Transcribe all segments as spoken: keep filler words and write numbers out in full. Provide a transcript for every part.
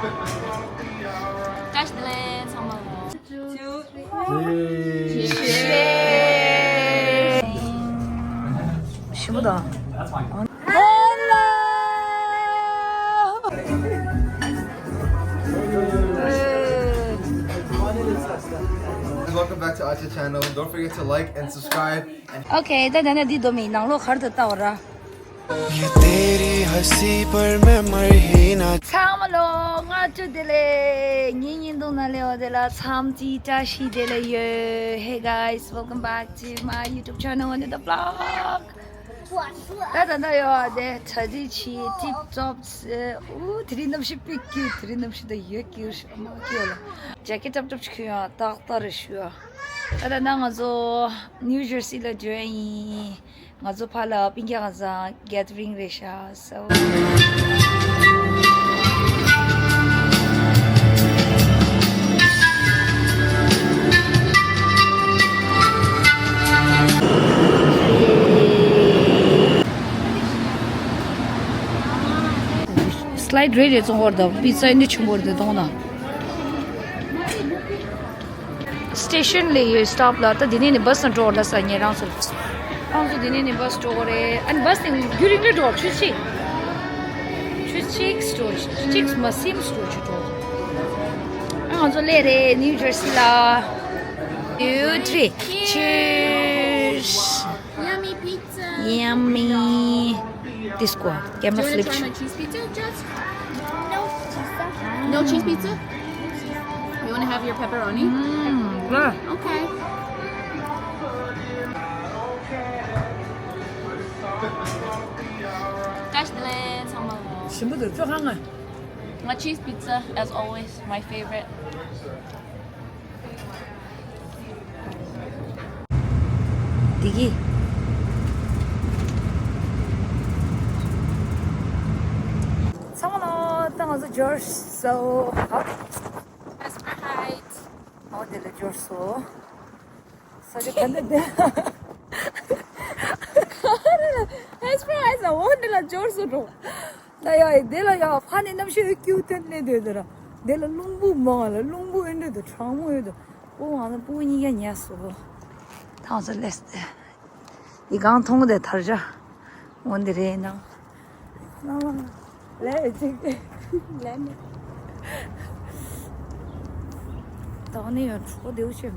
བཀྲ་ཤིས་བདེ་ལེགས་ཚང་མ་ལ། ཞིམ་པོ་དང་། Hello! Welcome back to Acha channel. Don't forget to like and subscribe. Okay, ད་ད་ནི་འདི་སྡོམ་མི་ནང་ལོགས་གར་དུ་ལྟ་བ་ར། ये तेरी हंसी पर मैं मर ही ना ཚང་མ་ལོ། ང་ཚོ་དེ་ལས་ཉིན་ཉིན་དུ་ན་ལེ་བ་དེ་ལ་འཚམས་ཅི་བཀྲ་ཤིས་བདེ་ལེགས་ཡོད། Hey guys, welcome back to my YouTube channel, Anita Vlog. ད་ད་ད་ཡོད་དེ་གྲ་སྒྲིག་བྱེད་ཏིབ་ཙོབ། ཨུ་དེ་རིང་གནམ་གཤིས་དཔེ་སྐྱིད། དེ་རིང་གནམ་གཤིས་ད་ཡོད་སྐྱིད་ཞིག་མ་སྐྱིད་ལ། ཇེ་ཀེ་ཊབ་ཊབ་ཅིག་གྱོན་ཡ་ཏག་ཏག་རེད་ཞུ་ཡ། ད་ད་ད་ང་ཚོ་ནིའུ་ཇར་སི་ལ་འགྲོ་ཡ་ཡིན། ང་ཚོ་ཕ་ལ་སྤུན་ཀྱག་ཚང་གེ་དར་རིང་རེད་ཤག So སི་ལའེ་ཌི་རེད་རེད་བཙོང་བར་དང་པི་ཛ་འདི་ཆུང་བར་དེ་གཏོང་ན། སི་ཊེ་ཤན་ལ་ཡོད་སི་ཊོབ་ལ། ད་འདི་ནས་ནི་བྷ་སི་ནང་འགྲོ་ལ་ས་ཉེ་རང་ཚོ། རང་ཚོ་འདི་ནས་ནི་བྷ་སི་འགྲོ་གི་རེད། ཨ་ནི་བྷ་སི་ནི་རྒྱུན་རིང་ལ་འགྲོ་ཆུ་ཚིགས། ཆུ་ཚིགས་འགྲོ་ཆུ་ཚིགས་མ་སིམ་འགྲོ་ཆུ་འགྲོ། ཨ་ང་ཚོ་སླེབས་རེད་ནིའུ་ཇར་སི་ལ། Two, three. Cheers. Yummy pizza. Yummy. This one, camera flip. Do you want to try my cheese pizza, Jess? No pizza. No cheese pizza? You want to have your pepperoni? Mm, yeah. Okay. བཀྲ་ཤིས་བདེ་ལེགས་ཚང་མ་ལ། ཞིམ་པོ་འདུག་ཅོ་ཁང་ང་། ང་cheese pizza, as always, my favorite. བདེ་སྐྱིད། ཚང་མ་ལ་ད་ང་ཚོ་འབྱོར་སོང་། That's my height. ཨོ་དེ་ལ་འབྱོར་སོང་། ས་ཆ་ག་འདྲ་འདི། ཧེ་སི་པ་རའི་སི་ཨོ་དེ་ལ་འབྱོར་སོང་འགྲོ། ད་ཡ་ཡི་དེ་ལ་ཡ་ཕ་ནི་གནམ་གཤིས་ཨེ་ཀྱུ་ཐོན་ནས་དེ་དེ་ར། དེ་ལ་རླུང་བུ་མང་ལ་རླུང་བུ་ཨེ་འདྲ་དུ་གྲང་མོ་ཡོད་དུ། ཨོ་ང་ཚོ་སྤུ་གུ་གཉིས་ཀ་ཉལ་སོང་། ཐང་ས་ལེས་ཏེ། ཡི་གང་མཐོང་དེ་ཐར་བྱ། འོན་ཏེ་རེད་ན། ལས་ཅིག་ལས་ནི། ད་ནི་ཡང་གྲོགས་དེའུ་ཆེ།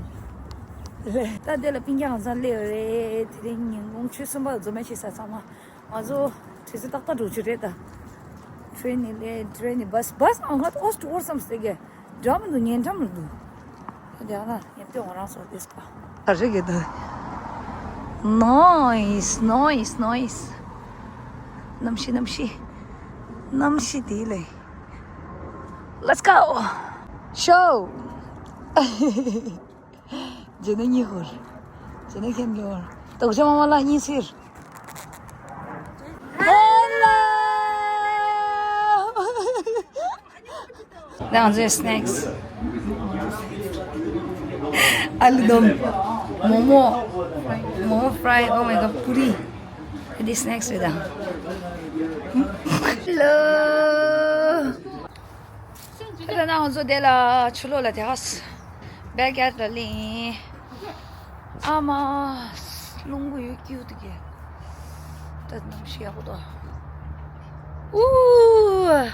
ལས་ད་དེ་ལ་སྤུན་ཀྱག་ཚང་སླེབས་རེད། དེ་རིང་ཉིན་གུང་ཆུ་གསུམ་པ་རྫོང་མ་ཆེ་ས་ཚང་མ། ང་ཚོ་དུས་ཚོད་ཏག་ཏག་འགྲོ་རྒྱུ་རེད་ད། ཊེ་རེན་ནི་ལས་ཊེ་རེན་ནི་བྷ་སི་བྷ་སི་ཨང་ཧ་ཏོ་ཨོ་སི་ཏུ་ཨོ་སམ་སྟེ་གེ། འགྲམ་དུ་ཉན་འགྲམ་དུ། དེ་ཡང་ན་ཉན་ཏེ་ང་རང་ཚོ་དེ་སྐོར། ཨ་རི་གེ་ད། Nice, nice, nice. གནམ་གཤིས་གནམ་གཤིས། གནམ་གཤིས་དེ་ལས། Let's go. Show. ཇེ་ནེ་གཉིས་ཧོར། ཇེ་ནེ་ཁེན་གྱི་ཧོར། དོག་ཅ་མ་མ་ལ་གཉིས་སིར། Hello. ང་ཚོའི་སི་ནེག་སི། ཨ་ལུ་དོམ། མོག་མོག། མོག་མོག་ཕ་རའི། Oh my God, པུ་རི། འདི་སི་ནེག་སི་རེད་ད། Hello. ད་ལྟ་ང་ཚོ་དེ་ལ་ཆུ་ལོག་ལ་དེ་ཧ་སི་བེག་ཡར་ཌི་ལ་ལིང་། ཨ་མ། རླུང་བུ་ཡོད་ཀྱི་ཡོད་དུ་གི། ད་གནམ་གཤིས་ཡག་པོ་འདུག་ཨུ།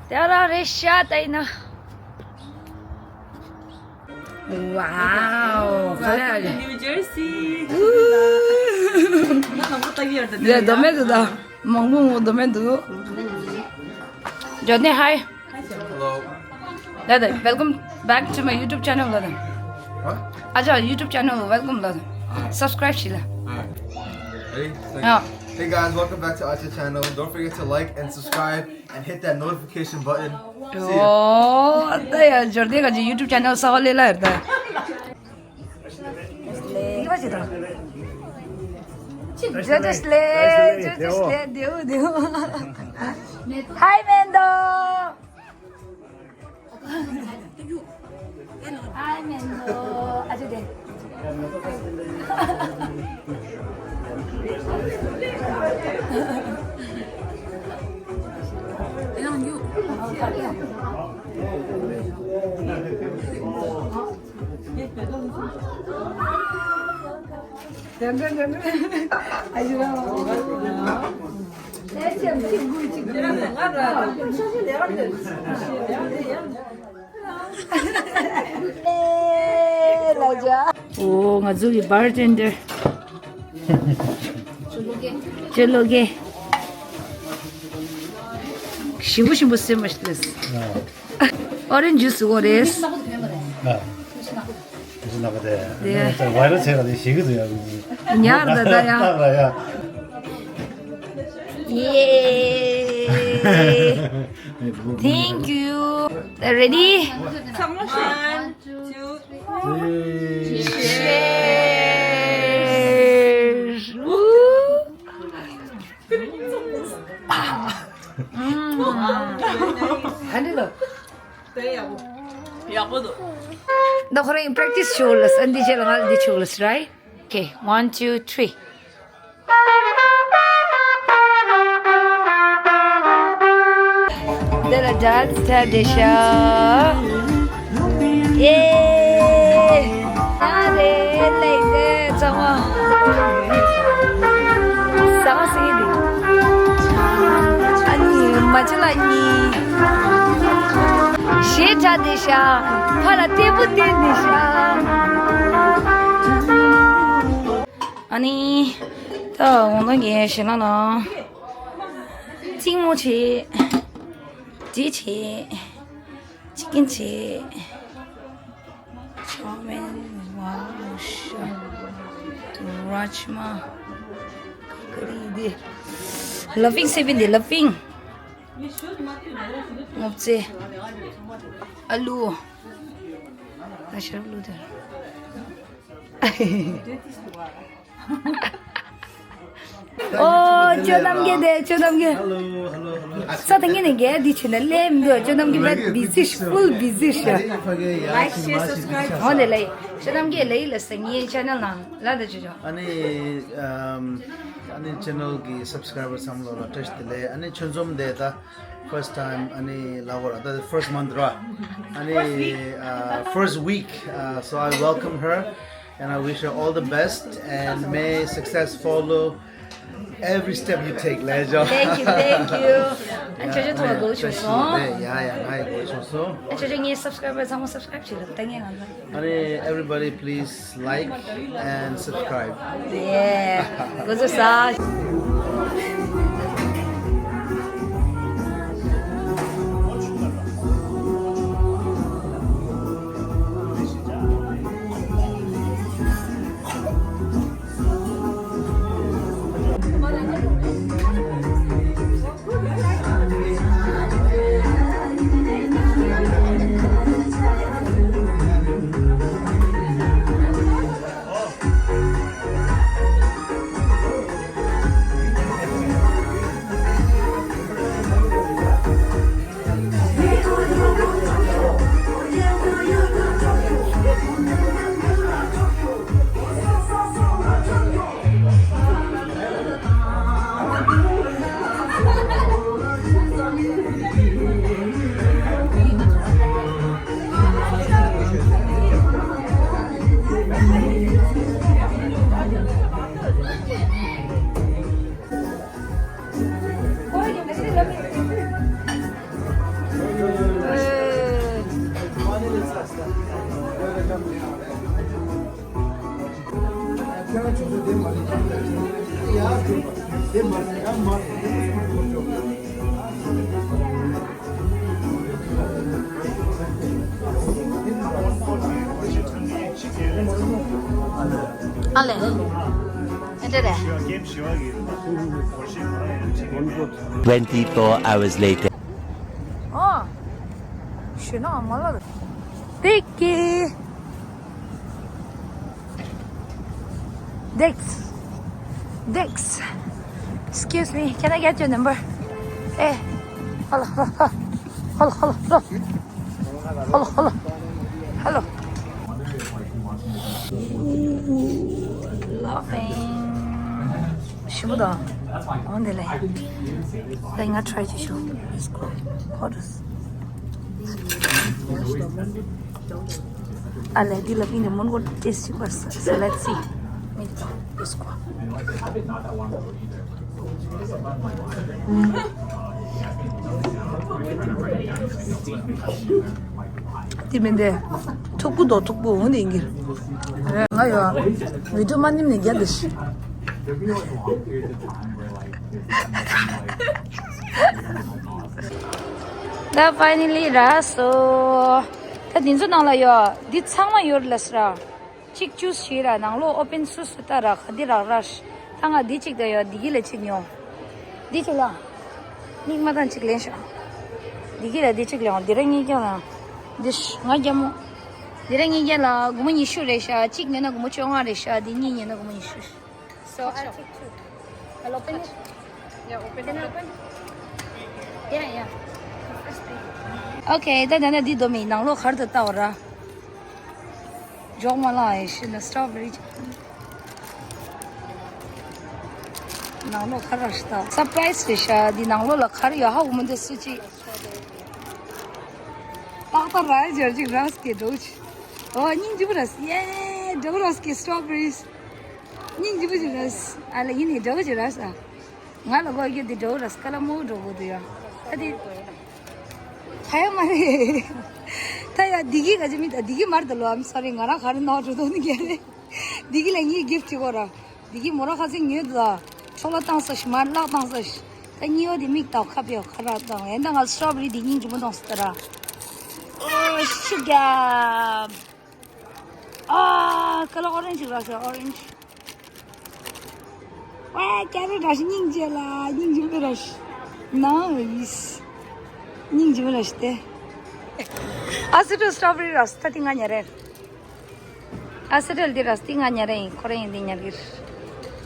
དེ་རང་རེད་ཤག་ད་ཡིན་ན། Wow. ག་ལེ་ཨ་ལེ། New Jersey. ཨུ། ང་ལ་མོ་ལྟ་གི་ཡོད་དེ། ཡ་དོ་མེད་དུ་ད། མང་པོ་མོ་དོ་མེད་དུ། ཇོ་ནེ་ཧའི། Hello. ལ་དེ། Welcome back to my YouTube channel. ལ་དེ། What? ཨ་ཅག་YouTube channel welcome. ལ་དེ། Subscribe བྱེད་ལ། Alright. Ready? Thank you. Yeah. Hey guys, welcome back to Acha channel. Don't forget to like and subscribe and hit that notification button. See ya. ཨོ། ད་ཡ་འབྱོར་ལྡན་ག་ཅིག་YouTube channel གསར་པ་སླེབས་ལ་ཡར་ད། ཇོ་ཇོ་སི་ལེ། ཇོ་ཇོ་སི་ལེ། དེའུ་དེའུ། ཧའི་མེན་དོ། ཧའི་མེན་དོ། ཨ་ཅེ་དེ། ཨེ་ནང་ཡོད། ཨོ། ང་ཚོ་གི་bartender། ཅོ་ལོ་ཀེ། ཞིམ་པོ་ཞིམ་པོ་སེམས་མ་ཞིག་ལས། Orange juice འོ་རེད། ཨ། ཉར་ད་ད་ཡ། Yay! Thank you. Ready? One, two, three. Cheers. Woo! ད་ཁོ་རང་practice བྱེད་དགོས་ལ། ཨ་འདི་རྗེས་ལ་ང་འདི་བྱེད་དགོས་ལ། Right? Okay, one, two, three. དེ་ལ་dance སྟབས་བདེ་ཤག་ཡེ། ཡ་རེད་ལེགས་རེད་ཚང་མ། ཟ་མ་ཟ་གི་འདུག་ཨ་ནི་མ་ཅི་ལ་གཉིས། གཞས་གྲགས་བསྡད་ཤག་ཕར་ལ་ལྟད་མོ་བལྟས་བསྡད་ཤག་ཨ་ནི་ད་འོང་དང་གི་ཞེ་ན་ན་གཅིག་མོ་བྱེད། འདི་བྱེད། chicken བྱེད། chow mein, wow, rajma, curry འདི། Laughing Seven འདི། Laughing སྔོ་ཚལ། ཨ་ལུ། ད་ཤ་ལུ་དེ། ཨོ། ཅོ་རྣམ་རྒྱལ་དེ། ཅོ་རྣམ་རྒྱལ། ས་ཐང་གི་ནས་རྒྱལ་འདི་བྱེད་ན་ལས་མི་འདུག་ཅོ་རྣམ་རྒྱལ་བས་busy ཤག full busy ཤག Like, share, subscribe. འོ་དེ་ལས་ཅོ་རྣམ་རྒྱལ་ལས་ལ་ས་ངའི་channel ནང་ལ་ད་ཅོ་ཅོ། ཨ་ནི་ཨམ། ཨ་ནི་channel གི་subscriber ཚང་མ་ལ་བཀྲ་ཤིས་བདེ་ལེགས། ཨ་ནི་ཆུ་འཛོམས་དེ་ད་first time ཨ་ནི་ལ་བོ་ར་ད་first month ར། ཨ་ནི་uh, first week, uh, so I welcome her and I wish her all the best and may success follow every step you take. ལེགས་ཇོ། Thank you, thank you. ཨ་ཅོ་ཅོ་ཐོག་གོ་ཆོད་སོང་། ཡ་ཡ། ང་ཡི་གོ་ཆོད་སོང་། ཨ་ཅོ་ཅོ་ངའི་subscriber ཚང་མ་subscribe བྱེད་རོགས། ད་ངས་ང་ཚོ། ཨ་ནི་everybody please like and subscribe. Yeah. གོ་ཆོད་ས། ཨ་ལེ། ཨེ་འདྲ་རེད། Twenty-four hours later. ཨ། ཞེ་ན་མ་ལ། Vicky. Dex. Dex. Excuse me, can I get your number? Eh. Hello, hello, hello. Hello, hello, hello. Hello, hello. Hello. Ooh, laughing. ཞིམ་པོ་དང་། འོ་འདི་ལས། ད་ང་ཊ་རའི་བྱེད་ཤོག་ཨ་ལས་འདི་ལ་ཕིན་ནས་མོན་གོ་ཊེ་སི་ཊི་བར་ས། So let's see. མི་ཏོ་ལེ་ཊི་སི་གོ། དེ་མིན་ཏེ། ཐུག་པོ་དོ་ཐུག་པོ་འོང་ནས་ཡིན་གྱི། ང་ཡོད། བི་ཌིའོ་མ་ནིམ་ནས་རྒྱ་འདི་ཤི། ད་ཕའི་ནལ་ལི་རག་སོང་། ད་འདི་ཚོ་ནང་ལ་ཡོད། འདི་ཚང་མ་ཡོད་ལ་སི་ར། གཅིག་ཅུས་བྱེད་ར། ནང་ལོགས་ཨོ་པན་སུ་སུ་ལྟ་ར། ག་འདི་རག་ར་ཤི། ད་ང་འདི་གཅིག་ད་ཡོད། འདི་གི་ལ་གཅིག་ཉོ། འདི་གཅིག་ལ། མིག་མ་དང་གཅིག་ལེན་ཤོག་འདི་གི་ལ་འདི་གཅིག་ལེན། འདི་ར་གཉིས་ཀྱང་ལ། འདི་ཤ་ང་རྒྱ་མོ། འདི་ར་གཉིས་ཀྱང་ལ་སྒོར་མོ་ཉི་ཤུ་རེད་ཤག་གཅིག་ཉོས་ན་སྒོར་མོ་བཅོ་ལྔ་རེད་ཤག་འདི་གཉིས་ཉོས་ན་སྒོར་མོ་ཉི་ཤུ། So I'll take two. I'll open it. Yeah, open it. Can I open? Yeah, yeah. Okay, ད་ད་ནི་འདི་དོ་མི་ནང་ལོགས་གར་དུ་ལྟ་བ་ར། འཇོག་མ་ལང་ཨེ་ཤི་ན་སི་ཊོ་བེ་རི། ནང་ལོགས་གར་ར་ཤི་ད། སར་པ་རའི་སི་རེད་ཤག་འདི་ནང་ལོགས་ལ་གར་ཡོད་ཧ་གོ་མི་འདུག་སུ་ཅི། ཏག་ཏག་ར་ཇར་ཅིག་ར་སི་ཀེ་འགྲོ་ཅི། ཨོ་སྙིང་རྗེ་པོ་ར་སི། ཡེ་འགྲོ་ར་སི་ཀེ་སི་ཊོ་བེ་རི་སི། སྙིང་རྗེ་པོ་ཅིག་ར་སི། ཨ་ལ་ཡིན་ནི་འདྲ་བོ་ཅིག་ར་སི། ང་ལ་གོ་རྒྱུ་འདི་འདྲ་བོ་ར་སི། ཀ་ལ་མོ་འགྲོ་གོ་འདུག་ཡ། ད་དེ་ཁ་ཡ་མ་རེད། ད་ཡ་འདི་གི་ག་ཅི་མི་ད་འདི་གི་མར་ད་ལོ། I'm sorry. ང་རང་ག་རེ་ནོར་འགྲོ་འདུག་ནི་ག་རེ། འདི་གི་ལ་ངའི་གིཕ་ཊི་གོ་ར། འདི་གི་མོ་ར་ཁ་སེང་ཉོས་འདུག་ད། འཕྲོ་བརླག་བཏང་ས་ཤི། མར་བརླག་བཏང་ས་ཤི། ད་གཉིས་པ་དེ་མིག་ལྟ་ཁ་ཕྱེ་ཁ་ར་བཏང་། ཡིན་ད་ང་སི་ཊོ་བེ་རི་འདི་སྙིང་རྗེ་མོ་གཏོང་སི་ད་ར། ཨོ་ཤུ་ག་ཨ་ཀ་ལ་ཨོ་རེན་ཇི་ར་ཤ་ཨོ་རེན་ཇི། ཝ་ཀེ་རོཊ་ར་ཤ་སྙིང་རྗེ་ལ་སྙིང་རྗེ་མོ་ར་ཤ། ནའི་སི། སྙིང་རྗེ་མོ་ར་ཤ་སྟེ། ཨ་སི་ཏུ་སི་ཊོ་བེ་རི་ར་སི་ད་དེ་ང་ཉར་རེད། ཨ་སི་ཏུ་དེ་ར་སི་དེ་ང་ཉར་རེད། ཁོ་རང་ཡིན་དེ་ཉར་གི་རེད།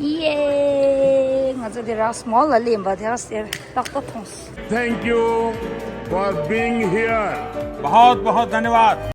ཡེ། ང་ཚོ་དེ་ར་སི་མོལ་ལ་སླེབས་པ་དེ་ར་སི་དེ་ཏག་ཏག་མཐོང་སོང་། Thank you for being here. बहुत बहुत धन्यवाद।